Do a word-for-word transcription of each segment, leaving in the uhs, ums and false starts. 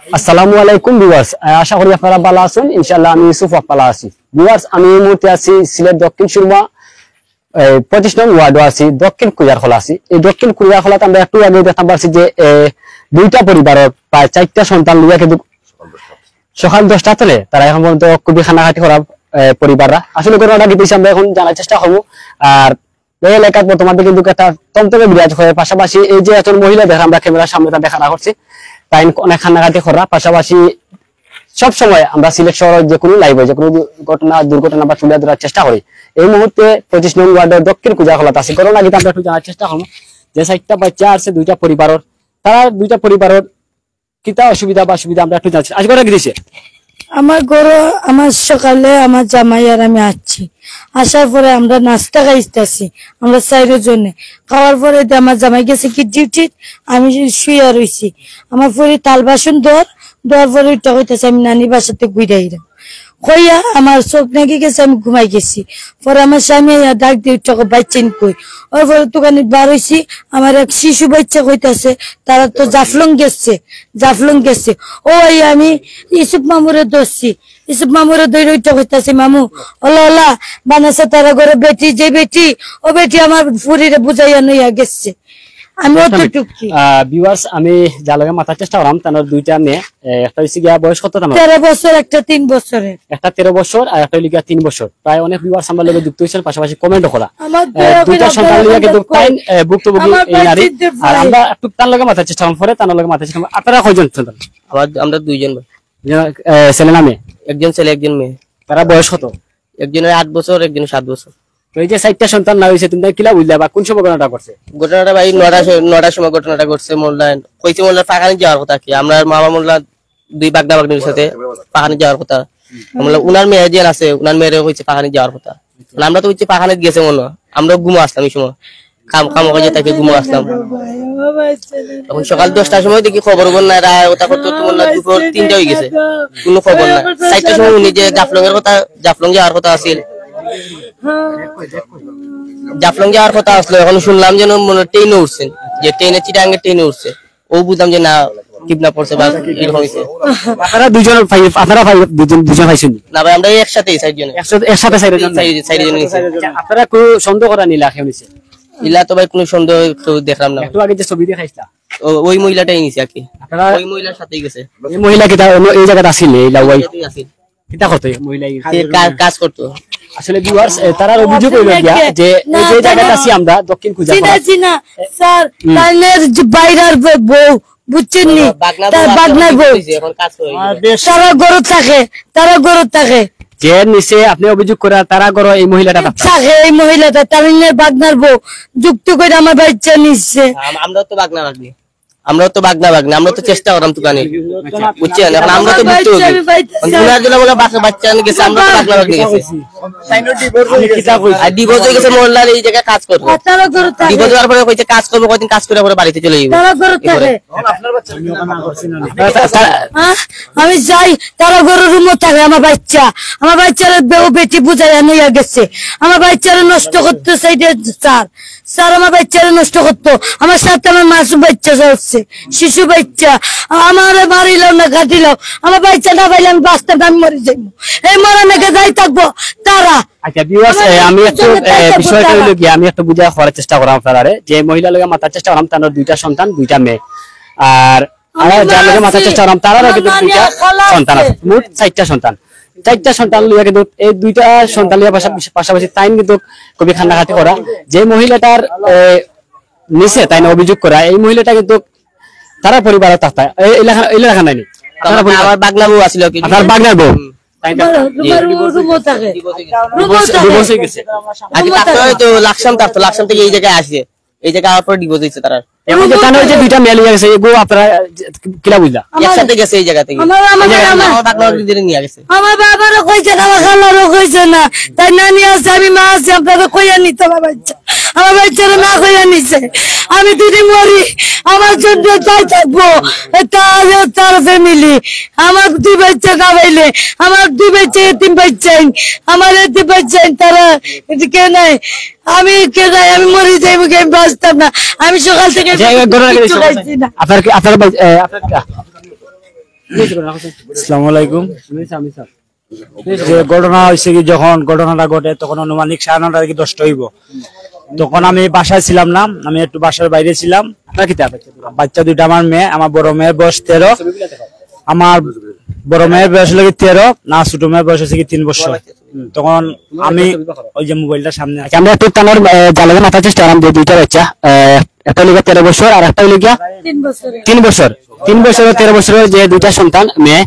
আসসালামু আলাইকুম ভিউয়ার্স, আশা করি আপনারা ভালা আছইন। ইনশাআল্লাহ আমি ইউসুফ ভালা আছি। ভিউয়ার্স, আমি এই মুহূর্তে আছি সিলেট দক্ষিণ সুরমা, এ, পঁচিশ নং ওয়ার্ডো আছি, দক্ষিণ কুজারখোলা আছি। এই দক্ষিণ কুজারখোলাত আমরা একটু আগে দেখতাম পারছি যে, এ, দুইটা পরিবারর প্রায় চাইরটা সন্তান লইয়া কিন্তু সকাল দশটা তলে তারা এখন পর্যন্ত খুবই কান্নাকাটি করা, এ, পরিবাররা। আসলে ঘটনাটা কিতা অইছে আমরা এখন জানার চেষ্টা করমু। আর এই এলাকাত বর্তমানে কিন্তু একটা থমথমে বিরাজ করে, পাশাপাশি এই যে একজন মহিলা দেখরা আমরা ক্যামেরার সামনে তারে দেখা করছি, তাইন অনেক কান্নাকাটি করা, পাশাপাশি সব সময় আমরা সিলেট শহরর যে কোনো live-এ যে কোনো ঘটনা, দুর্ঘটনা আমরা তুলিয়া ধরার চেষ্টা করি। এই মুহূর্তে পঁচিশ নং ওয়ার্ডর দক্ষিণ কুজারখোলাত আছি। ঘটনা কিতা আমরা একটু জানার চেষ্টা করমু। যে চাইরটা বাচ্চা আছে দুইটা পরিবারর, তারা দুইটা পরিবারর কিতা অসুবিধা বা সুবিধা আমরা একটু জানার চেষ্টা। আজ ঘটনা কিতা অইছে? আমার ঘরো, আমার সকালে আমার জামাই আর আমি আইছি। আসার পরে আমরা নাস্তা খাইতাছি, আমরা চাইরো জনে। খাওয়ার পরে তো আমার জামাই গেছে কি ডিউটিত, আমি শুইয়া রইছি। আমার ফুরি থাল বাসন ধর, ধর পরে উঠা কইতাছে, "আমি নানি বাসাতে ঘুরে আইরাম।" কইয়া আমার চোখ নাকি গেছে, আমি ঘুমাই গেছি। পরে আমার স্বামী আইয়া ডাক দিয়া উঠা কয়, "বাইচ্চাইন কই?" ওর পরে দোকানে বার হইছি, আমার এক শিশু বাচ্চা কইতাছে, "তারা তো জাফলং গেছে, জাফলং গেছে।" ও আইয়া আমি ইউসুফ মামুরে ধরছি, ইউসুফ মামুরে ধরে উঠা কইতাছি, "মামু, ওলা ওলা, বানাসা তারা ঘরো বেটি, যে বেটি, ও বেটি আমার ফুরিরে বুঝাইয়া নইয়া গেছে।" আমি অতটুকু।" আহ, ভিউয়ার্স, আমি যার লগে মাতার চেষ্টা করলাম, তার দুইটা মেয়ে, এ, একটা হইছে গিয়া বয়স কত তার? তেরো বছর, একটা তিন বছরের। একটা তেরো বছর আর একটা হইল গিয়া তিন বছর। প্রায় অনেক ভিউয়ার্স আমার লগে যুক্ত হইছেন, পাশাপাশি কমেন্টও করা। আমার এ, দয়া করে দুইটা আপনারা সন্তান লইয়া কিন্তু contact করুন। তাইন, এ, ভুক্তভোগী আমার এই নারী। আর আমরা একটু তার লগে মাতার চেষ্টা করলাম, পরে তার লগে মাতার চেষ্টা করলাম। আপনারা কয়জন সন্তান? আমার, আমরা দুইজন ভাই। এ, ছেলে না মেয়ে? একজন ছেলে, একজন মেয়ে। তারা বয়স কত? একজনের আট বছর, একজনের সাত বছর। তো এই যে চাইরটা সন্তান না হইছে, তুমি কিলা বুঝলা বা কোন সময় ঘটনাটা ঘটছে? ঘটনাটা ভাই নয়টা স-, নয়টার সময় ঘটনাটা ঘটছে। মোল্লা কইছে, মোল্লা পাখানি যাওয়ার কথা কি, আমরা মামা মোল্লা দুই বাগনা বাগনির সাথে পাখানি যাওয়ার কথা। মোল্লা উনার মেয়ে যে আছে, উনার মেয়েরে কইছে পাখানি যাওয়ার কথা। মানে আমরা তো হচ্ছে পাখানিত গেছে মনে হয়, আমরা ঘুমো আসলাম এই সময়, কাম, কাম কাজে তাকে ঘুমো আসলাম। তখন সকাল দশটার সময় দেখি খবর খবর নাই, রায় ওটা করতে করতে মনে হয় দুপুর তিনটা হয়ে গেছে, কোনো খবর নাই। চারটার সময় উনি যে জাফলং এর কথা, জাফলং যাওয়ার কথা আছিল, জাফলং যাওয়ার কথা আসলো, এখন শুনলাম যেন মনে হয় ট্রেনে উঠছেন, যে ট্রেনে চিটাঙ্গে ট্রেনে উঠছে, ও বুঝলাম যে না, কিডন্যাপ করছে বা এরকম হয়েছে। আপনারা দুজন পাই-, আপনারা পাই-, দুজন, দুজন পাইছেন? না ভাই, আমরা একসাথেই চারজনে। একসাথে, একসাথে চারজন? চার-, চারজনে নিছে। আচ্ছা, আপনারা কেউ সন্দেহ করা নিলা কেউ নিছে? ইলা তো ভাই কোনো সন্দেহ কেউ দেখলাম না। একটু আগে যে ছবি দেখাইছিলা? ও, ওই মহিলাটাই নিছে আর কি। আপনারা ওই মহিলার সাথেই গেছে। এই মহিলা কিতা অন্য এই জায়গাত আছিল, এই লাউয়াই? এই জায়গাতেই আছিল। কিতা করতো এই মহিলা? এই সে কা-, কাজ করতো। আসলে ভিউয়ার্স, এ, তারার অভিযোগ হইল গিয়া যে এই যে জায়গাত আছি আমরা দক্ষিণ কুজা চিনা, চিনা, স্যার, হুম। তাইনের যে বাইরার ব-, বউ, বুঝছেন নি? বাগনা তার বউ আছে, বাগনার বউ। এখন কাজ করে। তারা ঘরো থাকে, তারা ঘরো থাকে। যে নিচে আপনি অভিযোগ করা, তারা ঘরো এই মহিলাটা থাকে। থাকে, এই মহিলাটা, তাইনের বাগনার বউ। যুক্তি করে আমার বাচ্চা নিচ্ছে। আম-, আমরা তো বাগনা বাগনি। আমরা তো বাগনা বাগনি, আমরা তো চেষ্টা করলাম তুকানি। বুঝছেন? এখন আমরা তো ভুক্তভোগী। আমি পাইতেছি না। ওনার জন্য বলে বাচ্চা, বাচ্চা আনি গেছে, আমরা তো বাগনা বাগনি গেছে। আর ডিভোর্স হয়ে গেছে, মহল্লার এই জায়গায় কাজ করবো। আর তারা ঘরে থাকে। ডিভোর্স হওয়ার পরে কইছে কাজ করবো, কয়দিন কাজ করে পরে বাড়িতে চলে যাবো। তারা ঘরে থাকে। হ্যাঁ? আমি যাই, তারা ঘরে রুমো থাকে, আমার বাচ্চা, আমার বাচ্চার বেউ বেটি বুঝাইয়া নিয়ে গেছে, আমার বাচ্চারা নষ্ট করতে চাই যে স্যার। স্যার, আমার বাচ্চারে নষ্ট করতো, আমার সাথে আমার মাসুম বাচ্চা চলছে, শিশু বাচ্চা, আমার মারিলাও না কাটিলাও, আমার বাচ্চা না পাইলে আমি বাঁচতাম না, আমি মরে যাইবো। এই মরণে কে যাই থাকবো তারা। আচ্ছা, ভিউয়ার্স, আমার এ, আমি একটু, জন্য এ, তাই থাকবো বিষয়টা তারা। হইলো কি, আমি একটু বুঝাই করার চেষ্টা করাম আপনারারে, যে মহিলা লগে মাতার চেষ্টা করাম, তার দুইটা সন্তান, দুইটা মেয়ে। আর আমরা আমার যার লগে মাতার আছে, চেষ্টা করাম, তারারও আমার কিন্তু নানি দুইটা আর খালা সন্তান আছে। আছে, মোট চারটা সন্তান। চারটা সন্তান লইয়া কিন্তু এই দুইটা সন্তান লইয়া পাশা-, পাশাপাশি তাইন কিন্তু খুবই কান্নাকাটি করা। যে মহিলাটার, এ, নিচে তাইন অভিযোগ করা, এই মহিলাটা কিন্তু তারা পরিবারও থাকতা, এ, এই লেখা, এই লেখা নাইনি। আপনার আমার, পরিবার? আমার বাগনা বউ আছিল কি? আপনার বাগনার বউ? হুম। তাই না? আমার, আমার রুমো থাকে। ডিভোর্স, রুমো থাকে। ডিভোর্স হয়ে গেছে। আগে রুমো থাকতো থাকে। হয়তো লাকসাম থাকতো, লাকসাম থেকে এই জায়গায় আসে। এই জায়গায় আওয়ার পরে ডিভোর্স হইছে তারার। এখন যে তারা ওই যে দুইটা মেয়ে লইয়া গেছে, এগো আপনারা যে কিলা বুঝলা? আমার একসাথে গেছে এই জায়গা থেকে। আমার, আমার, এই জায়গা আমার, আমার বাগনা বাগনি ধরে নিয়ে গেছে। আমার বাবারও কইছে না, আমার খালারও কইছে না। তাই নানি আছে, আমি মা আছি, আপনারা কইয়া নিত আমার বাচ্চা। আমার বাচ্চারা না কইয়া নিছে। আমি যদি মরি, আমার জন্য তাই থাকবো। তার, তার ফ্যামিলি। আমার দুই বাচ্চা না পাইলে, আমার দুই বাচ্চা এতিম বাচ্চাই। আমার এতিম বাচ্চাই, তারা এদিকে নাই। আমি কে নাই, আমি মরে যাইবো, আমি বাঁচতাম না। আমি সকাল থেকে আচ্ছা, এই ঘটনা কিচ্ছু কিসের? খাইছি না। আপনার কি, আপনার বাই-, এ, আপনার কি? আসসালামু আলাইকুম। যে ঘটনা হয়েছে কি, যখন ঘটনাটা ঘটে তখন আনুমানিক সাড়ে নটা কি দশটা হইব। তখন আমি বাসায় ছিলাম না, আমি একটু বাসার বাইরে ছিলাম। আপনার কিতা বাচ্চা? বাচ্চা দুইটা আমার মেয়ে, আমার বড় মেয়ের বয়স তেরো, আমার বড় মেয়ের বয়স হলো কি তেরো, না ছোট মেয়ের বয়স হচ্ছে কি তিন বছর। তখন আমি ওই যে মোবাইলটা সামনে আচ্ছা, আমরা একটু তানর জালকে মাতার চেষ্টা করলাম যে দুইটা বাচ্চা, আহ, একটা হইল গিয়া তেরো বছর আর একটা হইল গিয়া তিন বছর। তিন বছর, তিন বছর ও তেরো বছরের যে দুইটা সন্তান মেয়ে,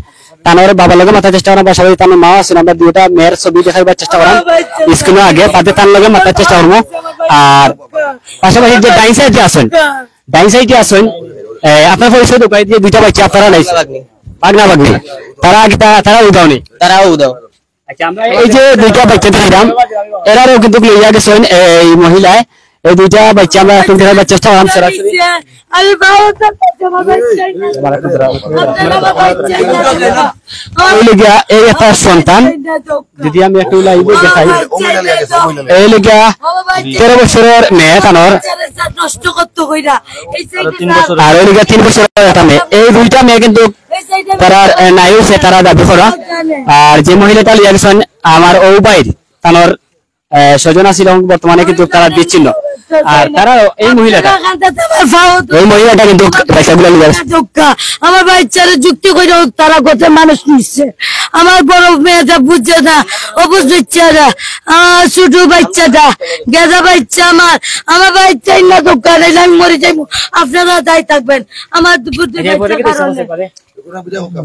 তানর বাবার লগে মাতার চেষ্টা করাম, পাশাপাশি তানর মা আছেন, আমরা দুইটা মেয়ের ছবি দেখাইবার চেষ্টা করাম স্ক্রিনর আগে, বাদে তার লগে মাতার চেষ্টা করবো। আর পাশাপাশি যে ডাইন সাইডে আছেন, ডাইন সাইডে আছেন, এ, আপনার পরিচয় তো কই যে দুইটা বাচ্চা আপনারা নাই, বাগনা বাগনি, তারা আগে তা-, তারা উদাও নেই। তারাও উদাও। আচ্ছা, আমরা এই যে দুইটা বাচ্চা দেখলাম, এরারও কিন্তু লইয়া গেছেন এই মহিলায়। এই দুইটা বাচ্চা আমরা এখন দেখার চেষ্টা করলাম সরাসরি। এই লগিয়া এই একটা সন্তান, যদি আমি একটু লাইভে দেখাই, এই লগিয়া তেরো বছরের মেয়ে তানর। নষ্ট করতো কইরা। এই সাইডে আর ওই লগিয়া তিন বছরের একটা মেয়ে। এই দুইটা মেয়ে কিন্তু তারা, এ, নাই হইছে, তারা দাবি করা। আর যে মহিলাটা লইয়া গেছেন আমার ও ভাইর, তানর, এ, স্বজন আছিল এবং বর্তমানে কিন্তু তারা বিচ্ছিন্ন। আর তারা এই মহিলাটা, এই মহিলাটা কিন্তু বাচ্চাগুলো নিয়ে গেছে। আমার বাচ্চারে যুক্তি করে তারা গোটা মানুষ নিচ্ছে। আমার বড় মেয়েটা বুঝছে না, অবুঝ বাচ্চারা, আমার ছোট বাচ্চাটা, গেদা বাচ্চা আমার, আমার বাচ্চা ইন্না দোকানে আমি মরে যাইবো, আপনারা দায়ী থাকবেন। আমার দুপুর দুই বাচ্চা কারণে।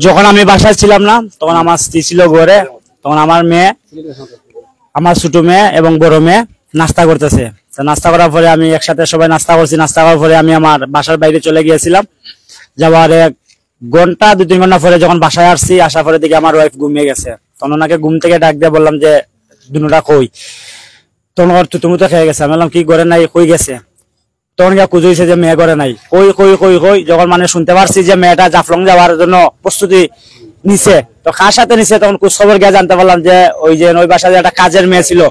যখন আমি বাসায় ছিলাম না, তখন আমার স্ত্রী ছিল ঘরে, তখন আমার মেয়ে, আমার ছোট মেয়ে এবং বড় মেয়ে নাস্তা করতেছে। তো নাস্তা করার পরে আমি একসাথে সবাই নাস্তা করছি। নাস্তা করার পরে আমি আমার বাসার বাইরে চলে গিয়েছিলাম। যাওয়ার এক ঘন্টা, দুই তিন ঘন্টা পরে যখন বাসায় আসছি, আসার পরে দেখি আমার ওয়াইফ ঘুমিয়ে গেছে। তখন ওনাকে ঘুম থেকে ডাক দিয়ে বললাম যে, "দুনুটা কই?" তখন ওর থুতুমুতু খেয়ে গেছে। আমি বললাম, "কি ঘরে নাই, কই গেছে?" তখন গিয়া খুঁজ হইছে যে মেয়ে ঘরে নাই। কই, কই, কই, কই? যখন মানে শুনতে পারছি যে মেয়েটা জাফলং যাওয়ার জন্য প্রস্তুতি নিছে, তো কার সাথে নিছে, তখন খোঁজ খবর গিয়া জানতে পারলাম যে ওই যে ওই বাসায় যে একটা কাজের মেয়ে ছিল,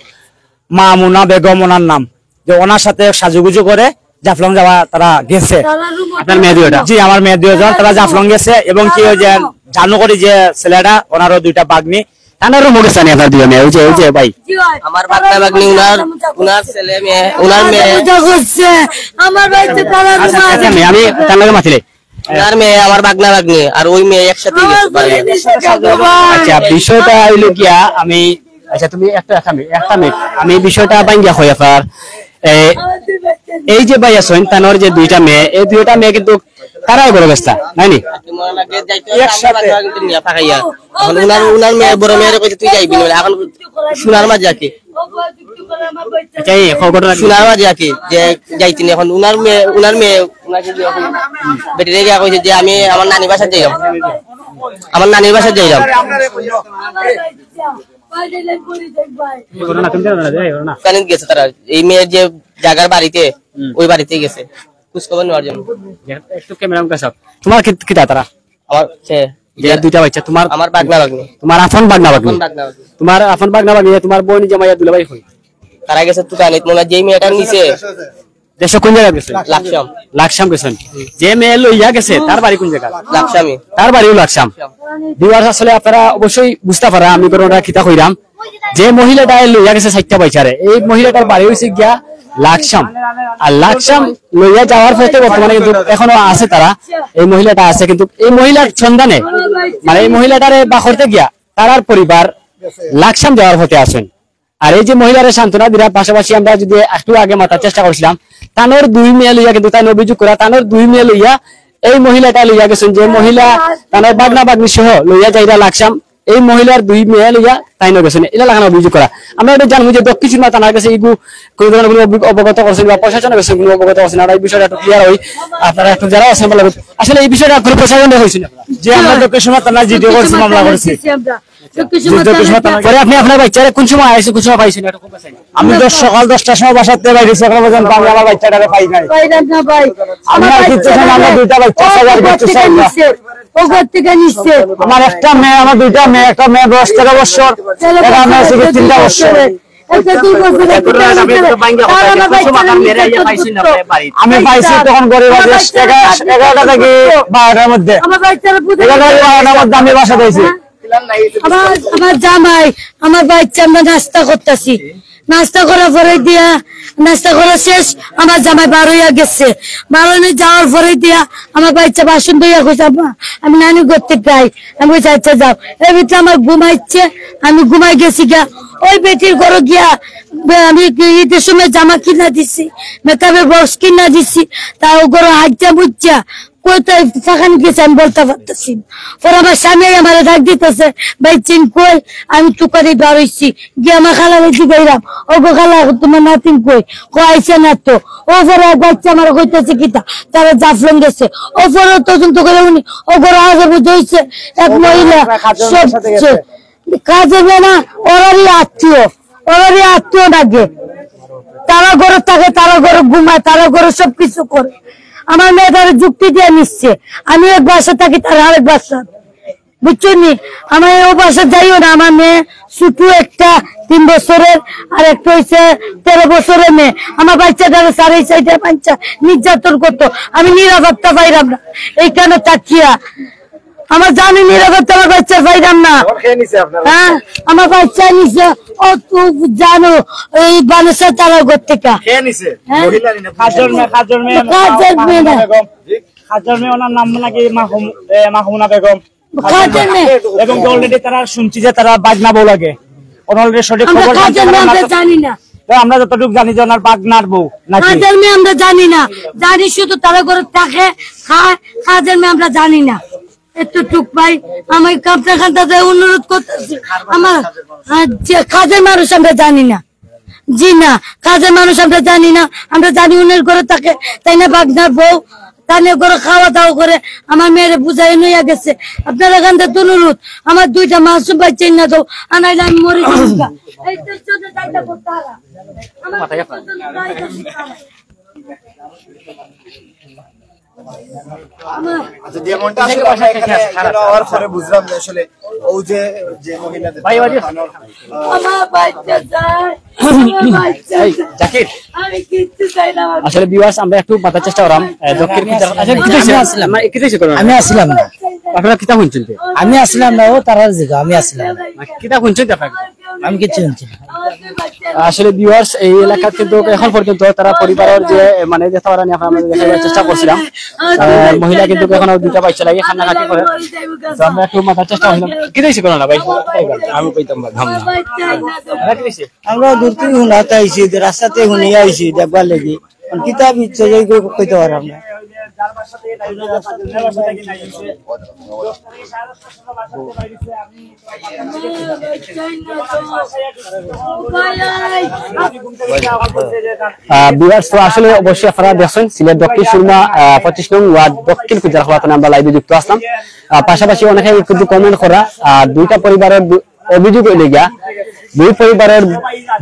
মামুনা বেগম ওনার নাম, যে ওনার সাথে সাজুগুজু করে জাফলং যাওয়া তারা গেছে। আপনার মেয়ে দুইটা? জি, আমার মেয়ে দুইজন, তারা জাফলং গেছে এবং কি ওই যে জানো করি যে ছেলেটা, ওনারও দুইটা বাগনি, তানর রুমো গেছে নি আপনার দুইও মেয়ে? ওই যে, ওই যে ভাই। জি ভাই। আমার বাগনা বাগনি, উনার, উনার ছেলে মেয়ে, উনার মেয়ে। পূজা করছে। আমার বাড়িতে তারা আচ্ছা, আচ্ছা, মেয়ে, আমি তার লগে মাতিলে। উনার মেয়ে, আমার বাগনা বাগনি, আর ওই মেয়ে একসাথে গেছে বাড়ি। আচ্ছা, বিষয়টা হইলো গিয়া, আমি, আচ্ছা, তুমি একটা, একটা মিনিট, একটা মিনিট, আমি বিষয়টা ভাঙ্গিয়া কই আপনার। এ, এই যে ভাই আছেন, তানর যে দুইটা মেয়ে, এই দুইটা মেয়ে কিন্তু তারাই বড় ব্যস্তা, নাই নি? একসাথে। এখন উনার, উনার মেয়ে, বড় মেয়েরে কইছে, "তুই যাইবি না।" এখন শোনার মাঝে আর কি। আচ্ছা, এই খ-, ঘটনা কি? শোনার মাঝে আর কি, যে যাইতে নি। এখন উনার মেয়ে, উনার মেয়ে, উনাকে যে এখন বেটিরে গিয়া কইছে যে, "আমি আমার নানি বাসাত যাইলাম, আমার নানির বাসাত যাইলাম।" এই ঘটনা তুমি জানো না, এই ঘটনা? কানিত গেছে তারা, এই মেয়ের যে জাগার বাড়িতে, হুম। ওই বাড়িতে গেছে। খোঁজ খবর নেওয়ার জন্য। একটু ক্যামেরা মুখে সব। তোমার কি, কিতা তারা? আমার সে যে দুইটা বাচ্চা, তোমার আমার বাগনা বাগনি। তোমার আপন বাগনা বাগনি? আপন বাগনা বাগনি। তোমার আপন বাগনা বাগনি, তোমার বোন জামাইয়া দুলাভাই কই? তারা গেছে তুকানিত, মনে হয় যেই মেয়েটা নিছে। দেশে কোন জায়গায় গেছে? লাকসাম। লাকসাম গেছেন। যে মেয়ে লইয়া গেছে, তার বাড়ি কোন জায়গা? লাকসামে। তার বাড়িও লাকসাম। ভিউয়ার্স, আসলে আপনারা অবশ্যই বুঝতে পারা আমি ঘটনাটা কিতা কইরাম। যে মহিলাটা লইয়া গেছে চাইরটা বাচ্চারে, এই মহিলাটার বাড়ি হইছে গিয়া লাকসাম। আর লাকসাম লইয়া যাওয়ার পথে বর্তমানে কিন্তু এখনো আছে তারা, এই মহিলাটা আছে, কিন্তু এই মহিলার সন্ধানে, মানে, এই মহিলাটারে বা করতে গিয়া তারার পরিবার লাকসাম যাওয়ার পথে আছেন। আর এই যে মহিলারে সান্ত্বনা দিলাম, পাশাপাশি আমরা যদি একটু আগে মাতার চেষ্টা করছিলাম, তানর দুই মেয়ে লইয়া, কিন্তু তাইন অভিযোগ করা, তানর দুই মেয়ে লইয়া এই মহিলাটা লইয়া গেছেন, যে মহিলা তানর বাগনা বাগনি সহ লইয়া যাইরা লাকসাম, এই মহিলার দুই মেয়ে লইয়া তাইন গেছেন, ইলা লাখান অভিযোগ করা। আমরা এটা জানবো যে দক্ষিণ সুরমা থানার গেছে ইগু কোনো ধরনের কোনো অভি-, অবগত করছেন বা প্রশাসনের গেছে কোনো অবগত করছেন, আর এই বিষয়টা একটু ক্লিয়ার হই, আপনারা একটু যারা আছেন বলে, আসলে এই বিষয়টা কোনো প্রশাসন হয়েছে না? যে আমরা দক্ষিণ সুরমা থানায় জিডিও করছি, মামলা করছি। পরে আপনি আপনার বাচ্চারা কোন সময় আইছেন, কোন সময় পাইছেন, এটা খুব আছে। আমি দশ, সকাল দশটার সময় বাসাতে বাইরেছি, এখনো পর্যন্ত আমি আমার বাচ্চাটারে পাই নাই। পাইলাম না ভাই। আমরা কিচ্ছু জানি না, আমরা দুইটা বাচ্চা, ও সবার ঘর বাচ্চা থেকে সব নিচ্ছে, ও ঘর থেকে নিচ্ছে। আমার একটা মেয়ে, আমার দুইটা মেয়ে, একটা মেয়ে বয়স তেরো বছর, তেরো বছর, একটা মেয়ে আছে কি তিনটা বছর। এই যে দুই বছরের ভিতরে আমি তো ভাঙ্গা কথা, তারা আমার কুসুম বাচ্চারা আকার মেরে নির্যাতন পাইছি না করতো। আমি পাইছি তখন গরিব আমার আছি, বাচ্চারা এগারো-, এগারোটা থেকে বারোটার মধ্যে। আমার বাচ্চারা বুঝে এগারোটা থেকে বারোটার মধ্যে আমি বাসা পাইছি। হ্যাঁ? আমার, আমার জামাই, আমার বাচ্চা আমরা নাস্তা করতেছি, নাস্তা করার পরে দিয়া, নাস্তা করা শেষ, আমার জামাই বার হইয়া গেছে। বার হইয়া যাওয়ার পরে দিয়া আমার বাচ্চা বাসন ধইয়া কইছে, "আম্মা, আমি নানি করতে চাই।" আমি কইছি, "আচ্ছা যাও।" এর ভিতরে আমার ঘুমাইছে, আমি ঘুমাই গেছি গা। ওই বেটির ঘরে গিয়া বে-, আমি ঈদের সময় জামা কিনা দিছি, মেকআপের বক্স কিনা দিছি, তা ও ঘরে হাজ্জা মুজ্জা কোথায় ফাঁকানি গেছে আমি বলতে পারতেছি না। পরে আমার স্বামী আমার ডাক দিতেছে, "ভাই চিন কই?" আমি টুকারি বার হইছি, গিয়ে আমার খালারে জিগাইলাম, "ও গো খালা, তোমার নাতিন কই?" কো, "আইছে না তো।" ও পরে এক বাচ্চা আমার কইতেছে কিতা, তারা জাফলং গেছে। ও পরে তদন্ত করে উনি, ও ঘরে আগে বুঝে হইছে, এক মহিলা সব কাজের মেয়ে না, ওরারই আত্মীয়, ওরারই আত্মীয় লাগে। তারা ঘরে থাকে, তারা ঘরে ঘুমায়, তারা ঘরে সবকিছু করে। আমার মেয়ে তারা যুক্তি দিয়ে নিচ্ছে, আমি এক বাসা থাকি, তার আরেক বাসা, বুঝছো নি? আমার ও বাসা যাইও না, আমার মেয়ে ছোট একটা তিন বছরের, আর একটা হইছে তেরো বছরের মেয়ে। আমার বাচ্চাটারে সাড়ে চারটা পাঁচটা নির্যাতন করতো, আমি নিরাপত্তা পাইলাম না এইখানে থাকিয়া। আমার জানি নিরাপত্তা আমার বাচ্চা পাইলাম না। হ্যাঁ, আমার বাচ্চা নিছে, ও তো জানো, এই বানেসা তারা করতে কা। কে নিছে? হ্যাঁ? মহিলা নি না? কাজের মেয়ে, কাজের মেয়ে। কাজের মেয়ে না। বেগম। কাজের মেয়ে, ওনার নাম নাকি মাহমু-, এ, মাহমুনা বেগম। কাজের মেয়ে। এবং already তারা শুনছি যে তারা বাগনা বউ লাগে। ওনার already সঠিক আমরা খবর জানতে কাজের মেয়ে পারলাম না। আমরা জানি না। তো আমরা যতটুকু জানি যে ওনার বাগনার বউ নাকি? কাজের মেয়ে আমরা জানি না, জানি শুধু তারা ঘরে থাকে, খায়, কাজের মেয়ে আমরা জানি না। এতটুক ভাই, আমি আপনার কাছে অনুরোধ করতেছি, আমার, আহ, যে কাজের মানুষ আমরা জানি না। জি না, কাজের মানুষ আমরা জানি না, আমরা জানি উনার ঘরে থাকে, তাই না, বাগনার বউ, তাই না, ঘরে খাওয়া দাওয়া করে, আমার মেয়েরে বুঝাই নিয়ে গেছে। আপনারা এখান থেকে অনুরোধ, আমার দুইটা মাসুম বাচ্চা না দাও, আনাইলে আমি মরে যাবো। এই তো চোদ্দ তারিখটা করতে হবে। আমার চোদ্দ তারিখটা করতে হবে। আচ্ছা, যেমনটা আসলে আমরা এখানে, এখানে আওয়ার পরে বুঝলাম যে আসলে ও যে, যে মহিলাদের আমার বাচ্চা চাই, আমার বাচ্চা চাই। জাকির। আমি কিচ্ছু চাই না, আমার আসলে viewers, আমরা একটু মাতার চেষ্টা করাম, আহ, দক্ষিণ আমি পূজার, আসলাম। আচ্ছা, কিতা হইছে? আমি আসলাম। মানে, কিতা হইছে করোনা? আমি আসলাম না। আপনারা কিতা শুনছেন তো? আমি আসলাম না, ও তারা জিগা, আমি আসলাম না। মানে, কিতা শুনছেন তো আপনারা? আমি কিচ্ছু শুনছি না। আসলে viewers, এই এলাকাত কিন্তু এখন পর্যন্ত তারা পরিবারের যে, মানে, যে তারা নিয়ে আমরা দেখার চেষ্টা করছিলাম, আহ, মহিলা কিন্তু এখনো দুইটা বাচ্চা লাগে কান্নাকাটি করে। তো আমরা একটু মাতার চেষ্টা করছিলাম। কিতা হইছে করোনা ভাই? আমি কইতাম পারলাম না। আমরা দূর থেকে হুনাতে আইছি, যে রাস্তাতে হুনিয়া আইছি দেখবার লাগি। এখন কিতা বিচ্ছে যে কেউ কইতে পারলাম না। আহ, viewers, তো আসলে অবশ্যই আপনারা দেখছেন সিলেট দক্ষিণ সুরমা, আহ, পঁচিশ নং ওয়ার্ড দক্ষিণ কুজারখোলা থানা আমরা live-এ যুক্ত আসলাম। আহ, পাশাপাশি অনেকে কিন্তু comment করা, আহ, দুইটা পরিবারের দু-, অভিযোগ হইলে গিয়া দুই পরিবারের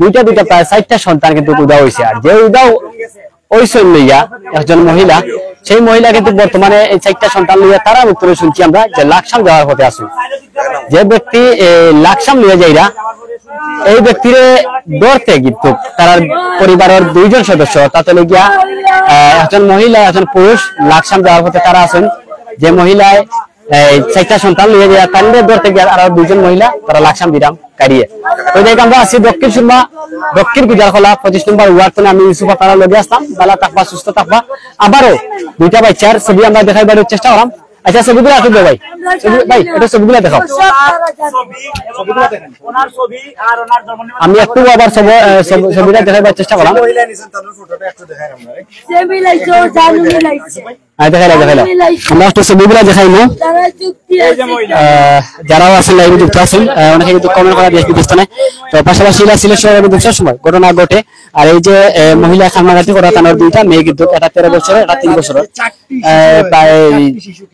দুইটা দুইটা প্রায় চারটা সন্তান কিন্তু উধাও হইছে। আর যে উধাও হইছইন লইয়া একজন মহিলা, সেই মহিলা কিন্তু বর্তমানে এই চারটা সন্তান লইয়া তারা মুখ করে শুনছি আমরা যে লাকসাম যাওয়ার পথে আছইন। যে ব্যক্তি, এ, লাকসাম লইয়া যাইরা, এই ব্যক্তিরে ধরতে কিন্তু তারার পরিবারের দুইজন সদস্য, তাতে লইয়া, আহ, একজন মহিলা, একজন পুরুষ লাকসাম যাওয়ার পথে তারা আছইন। যে মহিলায় এই চারটা সন্তান লইয়া গিয়া তাইলে ধরতে গিয়া আরো দুইজন মহিলা তারা লাকসাম দিলাম কাড়িয়ে। তো যাই হোক, আমরা আছি দক্ষিণ সুরমা, দক্ষিণ গুজারখোলা, পঁচিশ নম্বর ওয়ার্ড থেকে আমি ইউসুফ আপনারা লগে আসলাম। ভালা থাকবা, সুস্থ থাকবা। আবারও দুইটা বাচ্চার ছবি আমরা দেখাইবার চেষ্টা করাম। আচ্ছা, ছবিগুলা একটু দেও ভাই। ছবি, ভাই, এটা ছবিগুলা দেখাও। আমি একটু আবার ছবি, আহ, ছবি, ছবিটা দেখাইবার চেষ্টা করাম। হ্যাঁ, দেখাইলা, দেখাইলা। আমরা একটু ছবিগুলা দেখাইমু। আহ, যারাও আছেন, live-এ যুক্ত আছেন, আহ, অনেকে কিন্তু comment করা দেশ বিদেশ থেকে। তো পাশাপাশি ইলা সিলেট শহরে কিন্তু সবসময় ঘটনা ঘটে। আর এই যে, আহ, মহিলা কান্নাকাটি করা, তানোর দুইটা মেয়ে কিন্তু, একটা তেরো বছরের, একটা তিন বছরের। আহ, প্রায়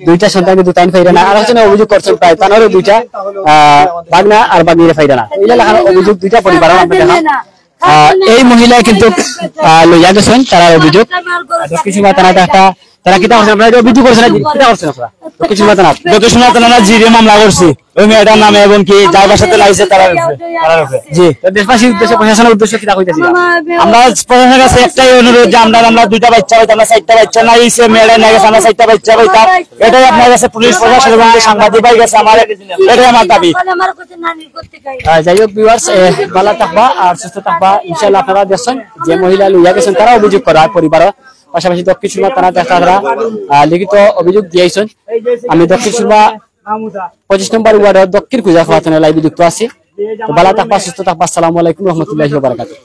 দুইটা সন্তান কিন্তু তাইন পাইরা না। আর একজনে অভিযোগ করছেন প্রায় তানোরও দুইটা, আহ, ভাগনা আর ভাগনিরে পাইরা না। তো ইলা লাখান অভিযোগ দুইটা পরিবার আমরা দেখাম। আহ, এই মহিলায় কিন্তু, আহ, লইয়া গেছেন তারা অভিযোগ। আর দক্ষিণ সুরমা থানাতে একটা তারা কিতা করছেন? আপনারা এটা অভিযোগ করছেন না? কিতা করছেন আপনারা? দক্ষিণ সুরমা থানা। দক্ষিণ সুরমা থানা জিডি মামলা করছি ওই মেয়েটার নামে, এবং কি যার বাসাতে লাইছে তার উপরে। জি। তো দেশবাসীর উদ্দেশ্যে, প্রশাসনের উদ্দেশ্যে কিতা কইতেছি? আমরা প্রশাসনের কাছে একটাই অনুরোধ যে আমরা, আমরা দুইটা বাচ্চা পাইতাম, আমরা চারটা বাচ্চা নাই, সে মেয়েটা নিয়ে গেছে, আমরা চারটা বাচ্চা পাইতাম। এটাই আপনার কাছে পুলিশ প্রশাসন এবং যে সাংবাদিক ভাই গেছে আমার, এটাই আমার দাবি। আহ, যাই হোক ভিউয়ার্স, বালা থাকবা আর সুস্থ থাকবা। ইনশাআল্লাহ আপনারা দেখছেন যে মহিলা লইয়া গেছেন, তারা অভিযোগ করা পরিবার, পাশাপাশি দক্ষিণ সুরমা থানা দেখা তারা আহ, লিখিত অভিযোগ দিয়েছেন। আমি দক্ষিণ সুরমা পঁচিশ নম্বর ওয়ার্ডের দক্ষিণ কুজাফা থানা লাইভে যুক্ত আছি। তো বালা থাকবা, সুস্থ থাকবা। আসসালামু আলাইকুম রহমতুল্লাহি ওয়া বারাকাতুহু।